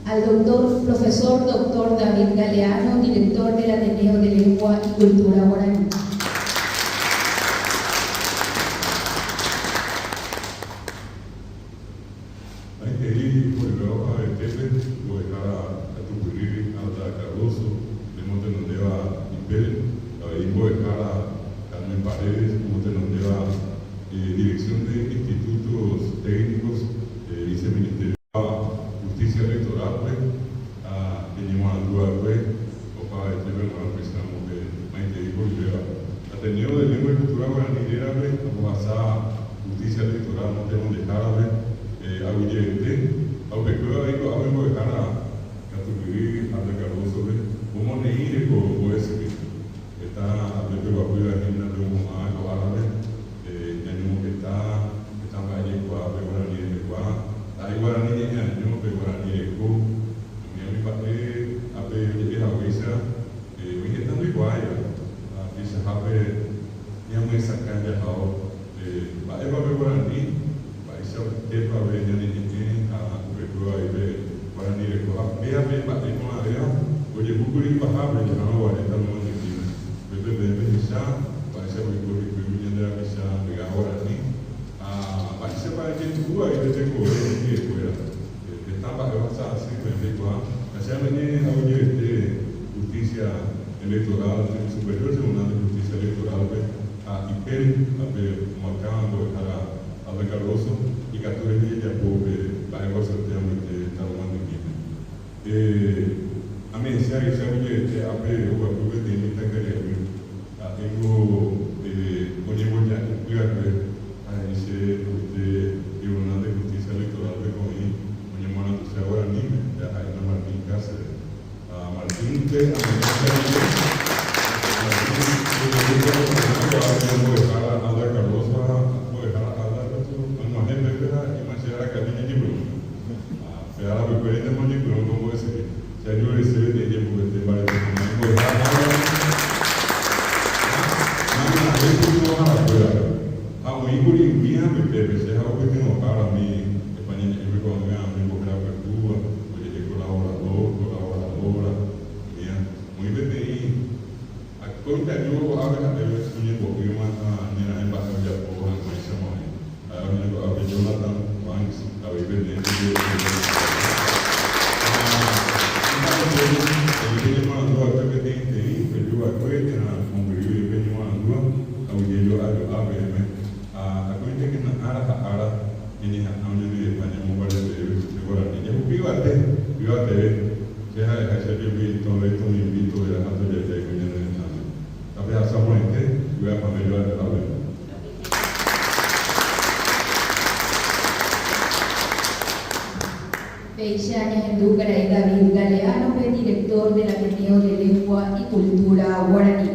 Al doctor, profesor doctor David Galeano, director del Ateneo de Lengua y Cultura Guaraní. Maitei oiméva opavetépe mbo'ehára katupyry Alda Cardozo oñemotenondéva IPEL, avei mbo'ehára Carmen Paredes omotenondéva Dirección de Institutos Técnicos Viceministerio Justicia Electoral-pe ha peñemoarandu va'ekue opavetépe g̃uarã upéicharamo pe maitei oiméva. Ateneo de Lengua y Cultura Guarani rérape ambohasa Justicia Electoral motenondehárape aguyjeete ha upekuévo avei ko'ápe mbo'ehára katupyry Alda Cardozo-pe omoneĩre ko mbo'esyry. Heta ápe guapýva hína pe omo'ã ko árape ñañomongeta heta mba'e jaikuaa pe guarani rehegua, ndaha'éi guarani ñe'ẽ año, pe guarani reko, umi umi mba'e ápe oje'e haguéicha oĩ heta ndoikuaáiva, ha peichahápe ñamyesakã jahao mba'épa pe guarani, mba'eichaitépa pe ñane ñe'ẽ ha upekuévo avei pe guarani reko ha péa pe mba'e iporãvéva ojehúkuri ipahápe jahárõ guare taromandy'íme. Upépe peẽ pehecha mba'éichapa oiko hikuái umi ñande rapicha yga guarani ha mba'éichapa ijetu'u avei pe tekove hendivekuéra. Heta mba'e ohasa asy peẽ peikuaa ha che ame'ẽ aguyjevete Justicia Electoral, Superior Tribunal de Justicia Electoral-pe ha IPEL ha pe omoakãva mbo'ehára Alda Cardozo ikatu rehe jajapo pe mba'e guasuete amoite taromandy'íme. Ame'ẽse ahecha ojevete ápe oguapy peteĩ mitãkaria'y, ha'éngo oñemboja'ypy akue ha he'i che upe Tribunal de Justicia Electoral-pe oĩ oñemoaranduséva guaraníme, pe ha'éna Martín Cáceres. Ha Martín-pe ame'ẽse rire, Martín ojegusta mbo'ehára Alda Cardozo ha mbo'ehára Alda katu og̃uahẽ pépe ha he'íma che araka'e ñañepyrũta. Pe ára pykuéreintema oñepyrũ ko mbo'esyry. Che ajuerese peteĩ jepupete mbarete porã imbo'eha árape ha maymave pytyvõharakuérape. Ha oĩkuri umi apytépe che ha opytyvõhára umi España ñe'ẽme ko'ág̃a oñembohéra pyahúva, oje'e colaborador, colaboradora, umía. Oĩ peteĩ akóinte ajúvo ko'ápe ha'e oñembo'ýma ha ñera'ẽ mba'e ojapo hag̃uáicha oĩ. Ha'e oñe'ẽ ko'ápe Jonathan Banks avei peteĩ Imba'etépe peẽ peñemoarandu va'ekue peteĩteĩ peju va'ekue térã mombyry guive peñemoarandúva, aguyje jo'a jo'a peẽme ha akóintekena ára ha ára ñañeha'ã oñondivepa ñamombareteve pe guarani. Jahupi yvate, yvateve, che ha'eháicha jepi tove tomimbi tovera ha tojajái ko ñane retãme. Tapehasa porãite, vy'apavẽ jo'a jo'a peẽme. Péicha ñahendu karai David Galeano-pe, director del Ateneo de Lengua y Cultura Guaraní.